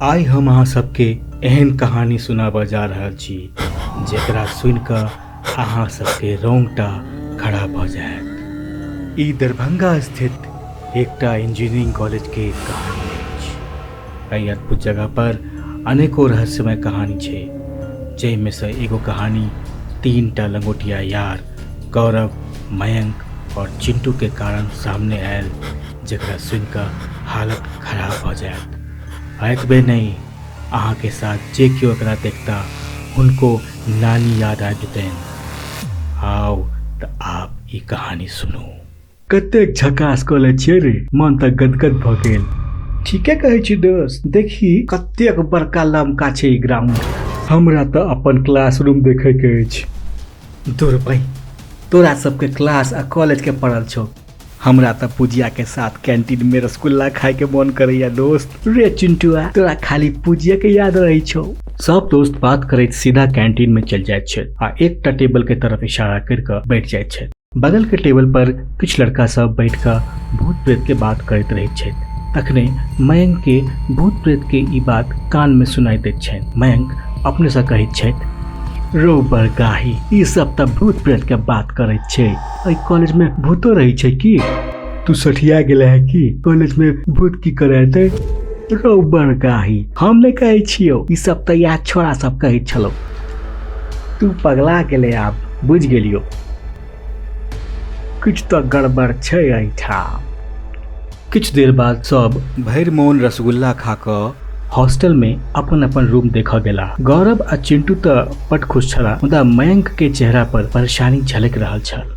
आइ हम अहाँ सबके एहन कहानी सुनाबऽ जा रहल छी जेकरा सुनि कऽ अहाँ सबके रोंगटा खड़ा भऽ जायत। ई दरभंगा स्थित एकटा इंजीनियरिंग कॉलेज के कहानी अछि। एहि अद्भुत जगह पर अनेको रहस्यमय कहानी छै, जाहिमे सँ एगो कहानी तीनटा लंगोटिया यार गौरव, मयंक और चिंटू के कारण सामने आयल, जकरा सुनि कऽ हालत खराब भऽ जायत। आ एतबे नहि, अहाँके साथ जे केओ एकरा देखता हुनको नानी याद आबि जेतनि। आउ तऽ आब ई कहानी सुनू। कतेक झकास कॉलेज छियै रे, मन तऽ गदगद भऽ गेल। ठीके कहै छी दोस्त, देखी कतेक बड़का लमका छै ई ग्राउंड। हमरा तऽ अपन क्लासरूम देखैके अछि। दूर भाई, तोरा सबके क्लास आ कॉलेज के पड़ल छौ। हमरा तऽ पूजिया के साथ कैंटीन में रसगुल्ला खाए के मन करैया दोस्त। रे चिंटुआ, तोरा खाली पूजिया के याद रहे छौ। सब दोस्त बात करैत सीधा कैंटीन में चलि जाइत छथि आ एकटा टेबल के तरफ इशारा करि कऽ बैठ जाइत छथि। बगल के टेबल पर किछु लड़का सब बैठ कऽ भूत प्रेत के बात करैत रहैत छथि। तखने मयंक के भूत प्रेत के ई बात कान में सुनाई दैत छनि। मयंक अपने से कहैत छथि, रो बरगाही, ई सब तऽ भूत प्रेत के बात करैत छै। एहि कॉलेज में भूतो रहै छै की? तू सठिया गेले है की? कॉलेज में भूत की करे एतै? रो बरगाही, हम नहि कहै छियौ, ई सब तऽ इएह छोड़ा सब कहैत छलौ। तू पगला गेले आब, बुझि गेलियौ। किछु तऽ गड़बड़ छै एहिठाम। किछु देर बाद सब भरि मोन रसगुल्ला खा कऽ हॉस्टल में अपन अपन रूम देखऽ गेला। गौरव आ चिंटू तऽ बड खुश छला, मुदा मयंक के चेहरा पर परेशानी झलकि रहल छल।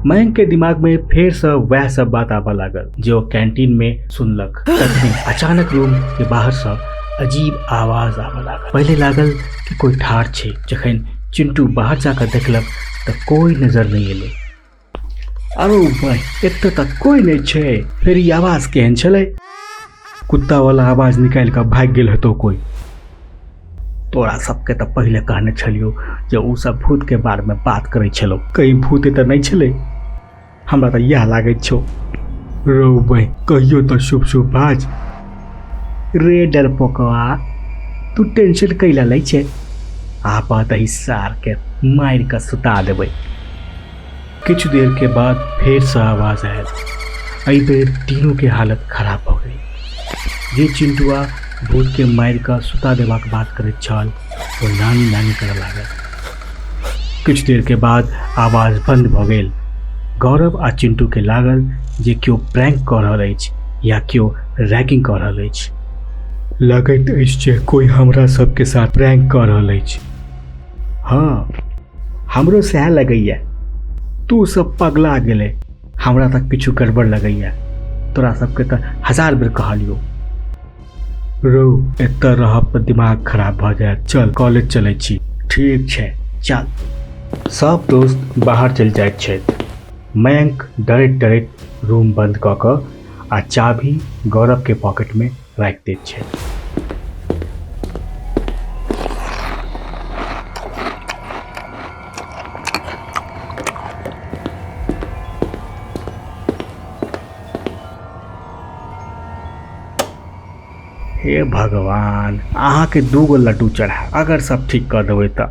मयंक के दिमाग में फेर से वह सब बात आबऽ लागल जे ओ कैंटीन में सुनलक। तखने अचानक रूम के बाहर से अजीब आवाज आबऽ लागल। पहिले लागल कि कोई ठाढ़ छै, जखन चिंटू बाहर जाकर देखलक तऽ कोई नजर नहीं एलै। अरे भाई, एतऽ तऽ कोई नहीं छै, फेर ई आवाज केहन छलै? कुत्ता वाला आवाज निकालि कऽ भागि गेल हेतौ कोई। तोरा सबके तऽ पहिले कहने छलियौ जे ओ सब भूत के बारे में बात करै छलौ, कहीं भूत एतऽ नहि छलै? हमरा तऽ इएह लागैत छौ। रौ भाई, कहियो तऽ शुभ शुभ बाज। रे डरपोकवा, तू टेंशन कैला लै छै? आबऽ दही सार के मारि कऽ सुता देबै। किछु देर के बाद फेर से आवाज आयल। एहि बेर तीनू के हालत खराब भऽ गेल। जे चिंटुआ भूत के मारि कऽ सुता देबाक बात करैत छल, ओ नानी नानी करऽ लागल। किछु देर के बाद आवाज बंद भऽ गेल। गौरव आ चिंटू के लागल जे केओ प्रैंक कऽ रहल अछि या केओ रैगिंग कऽ रहल अछि। लगैत अछि जे कोई हमरा सबके साथ प्रैंक कऽ रहल अछि। हाँ, हमरो सएह लगैया। तू सब पगला गेले, हमरा तऽ किछु गड़बड़ लगैया। तोरा सबके तऽ हजार बेर कहलियौ। रौ, एतऽ रहब तऽ दिमाग खराब भऽ जायत, चल कॉलेज चलै छी। ठीक छै, चल। सब दोस्त बाहर चलि जाइत छथि। मयंक डरैत डरैत रूम बंद कऽ कऽ आ चाभी गौरव के पॉकेट में राखि दैत छथि। हे भगवान, अहाँके दूगो लड्डू चढ़ा, अगर सब ठीक कऽ देबै तऽ।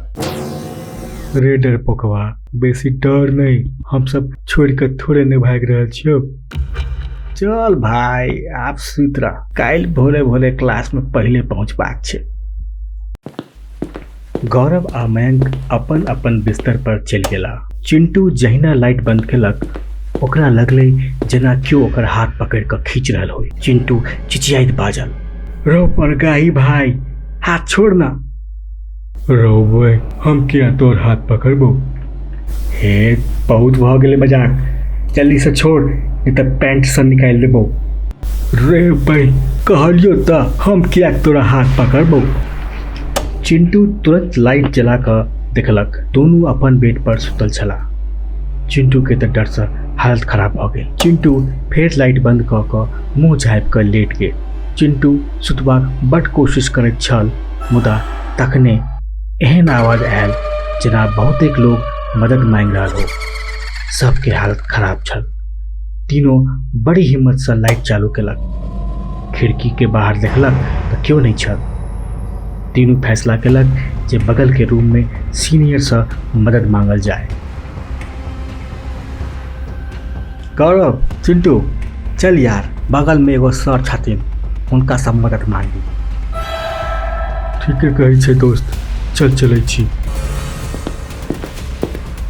रे डरपोकवा, बेसी डर नहि, हम सब छोड़ि कऽ थोड़े नहि भागि रहल छियौ। चल भाई, आब सुति रह, काल्हि भोरे भोरे क्लास में पहिले पहुँचबाक छै। गौरव आ मयंक अपन अपन बिस्तर पर चलि गेला। चिंटू जहिना लाइट बंद केलक, ओकरा लगलै जेना केओ ओकर हाथ पकड़ि कऽ खींच रहल होय। चिंटू चिचियाइत बाजल, रौ परगाही भाई, हाथ छोड़ ना। रौ बे, हम किया तोर हाथ पकड़बो? हे, बहुत भऽ गेलै मजाक, जल्दी से छोड़, नहीं तऽ पैंट से निकालि देबो। रे बे, कहलियो तऽ हम किया तोरा हाथ पकड़बो? चिंटू तुरंत लाइट जला कऽ देखलक, दोनू अपन बेड पर सुतल छलाह। चिंटू के तऽ डर से हालत खराब भऽ गेल। चिंटू फेर लाइट बंद कऽ कऽ मुँह झाँपि कऽ लेट गेल। चिंटू सुतबाक बड कोशिश करैत छल, मुदा तखने एहन आवाज आयल जेना बहुतेक लोग मदद मांगि रहल हो। सबके हालत खराब छल। तीनों बड़ी हिम्मतसँ लाइट चालू केलक। खिड़कीके बाहर देखलक तऽ केओ नहि छल। तीनू फैसला केलक जे बगलके रूममे सीनियरसँ मदद मांगल जाय। गौरव, चिंटू, चल यार, बगलमे एगो सर छथिन, हुनकासँ मदद मांगी। ठीके कहै छै दोस्त, चल चलै छी।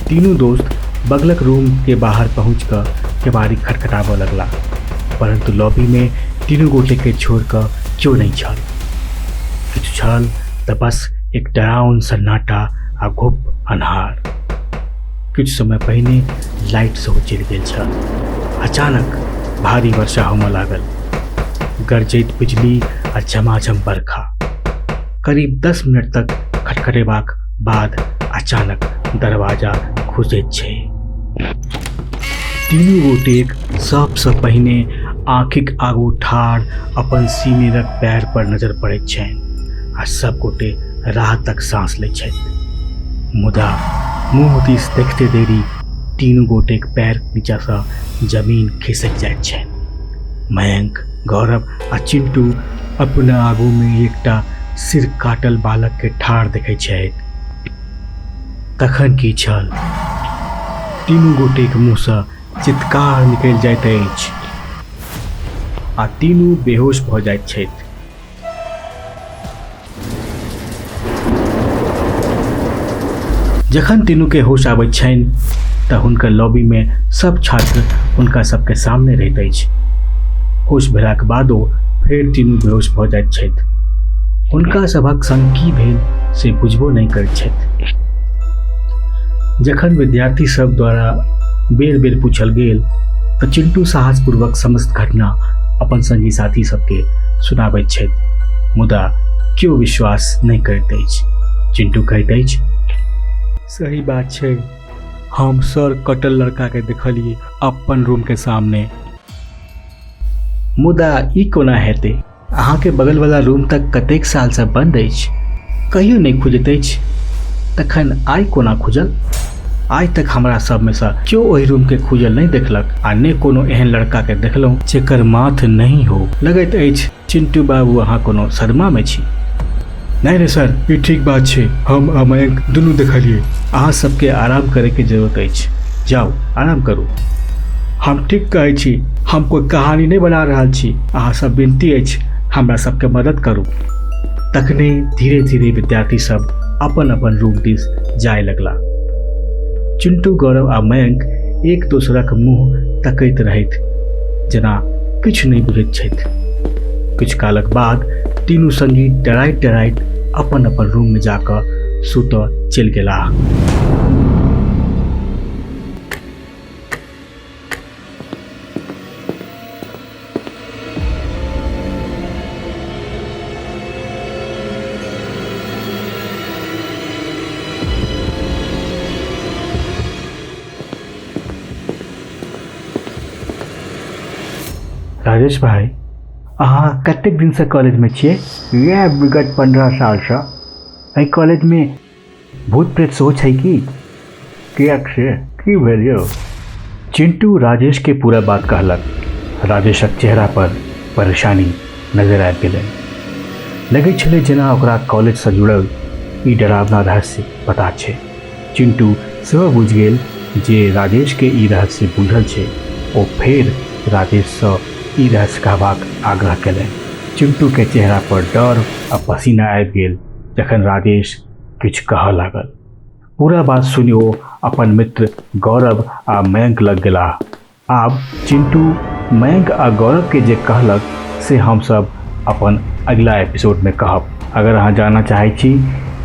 तीनू दोस्त बगलक रूम के बाहर पहुँच कऽ केबाड़ी खटखटाबऽ लगला, परंतु लॉबी में तीनू गोटे के छोड़ कऽ केओ नहि छल। किछु छल तऽ बस एक डराउन सन्नाटा आ घुप अन्हार। किछु समय पहिने लाइट सेहो चलि गेल छल। अचानक भारी वर्षा होमऽ लागल, गरजैत बिजली आ झमाझम बरखा। करीब 10 मिनट तक खटखटेबाक बाद अचानक दरवाजा खुजैत छै। तीनू गोटेक सबसँ पहिने आँखिक आगू ठाढ़ अपन सीनियरक पैर पर नजर पड़ैत छनि आ सब गोटे राहतक सांस लैत छथि। मुदा मुँह दिस देखते देरी तीनू गोटेक पैर नीचासँ जमीन खिसकि जाइत छनि। मयंक, गौरव आ चिंटू अपना आगूमे एकटा सिर काटल बालक के ठाढ़ देखैत छथि। तखन की छल, तीनू गोटेक मुँहसँ चित्कार निकलि जाइत अछि आ तीनू बेहोश भऽ जाइत छथि। जखन तीनूके होश आबैत छनि तऽ हुनकर लॉबीमे सब छात्र हुनका सबके सामने रहैत अछि। होश भेलाक बादो फेर तीनू बेहोश भऽ जाइत छथि। हुनका सभक संग की भेल से बुझबो नहि करैत छथि। जखन विद्यार्थी सब द्वारा बेर बेर पूछल गेल तऽ चिंटू साहसपूर्वक समस्त घटना अपन संगी साथी सबके सुनाबैत छथि, मुदा केओ विश्वास नहि करैत अछि। चिंटू कहैत अछि, सही बात छै, हम सर कटल लड़का के देखलिए अपन रूम के सामने। मुदा ई कोना हेतै? अहाँके बगलवला रूम तक कतेक सालसँ बन्द अछि, कहियो नहि खुजैत अछि, तखन आइ कोना खुजल? आइ तक हमरा सबमेसँ केओ ओहि रूमके खुजल नहि देखलक आ ने कोनो एहन लड़काके देखलहुँ जेकर माथ नहि हो। लगैत अछि चिंटू बाबू अहाँ कोनो सदमामे छी। नहि नहि सर, ई ठीक बात छै, हम आ मयंक दुनू देखलिए। अहाँ सबके आराम करैके जरूरत अछि, जाउ आराम करू। हम ठीक कहै छी, हम कोई कहानी नहि बना रहल छी, अहाँ सब विनती अछि हमरा सबके मदद करू। तखने धीरे धीरे विद्यार्थी सब अपन अपन रूम दिस जाय लगला। चिंटू, गौरव आ मयंक एक दोसरक मुँह तकैत रहैत जेना किछु नहि बुझैत छथि। किछु कालक बाद तीनू संगी डराइत डराइत अपन अपन रूम में जाकऽ सुतऽ चलि गेलाह। राजेश भाई, अहाँ कतेक दिनसँ कॉलेजमे छियै? इएह विगत 15 सालसँ। एहि कॉलेजमे भूत प्रेत सेहो छै की? किएक से की भेल यौ? चिंटू राजेश के पूरा बात कहलक। राजेशक चेहरा पर परेशानी नजर आबि गेलै। लगै छलै जेना ओकरा कॉलेजसँ जुड़ल ई डरावना रहस्य पता छै। चिंटू सेहो बुझि गेल जे राजेशके ई रहस्य बुझल छै। ओ फेर राजेशसँ ई रहस्य कहबाक आग्रह केलनि। चिंटूके चेहरा पर डर आ पसीना आबि गेल जखन राजेश किछु कहऽ लागल। पूरा बात सुनि ओ अपन मित्र गौरव आ मयंक लग गेलाह। आब चिंटू मयंक आ गौरव के जे कहलक से हमसब अपन अगिला एपिसोड में कहब। अगर अहाँ जानऽ चाहै छी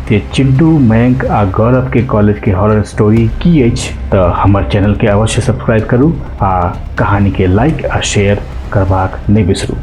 जे चिंटू, मयंक आ गौरव के कॉलेज के हॉरर स्टोरी की अछि तऽ हमर चैनल के अवश्य सब्सक्राइब करू आ कहानी के लाइक आ शेयर करबाक नहि बिसरू।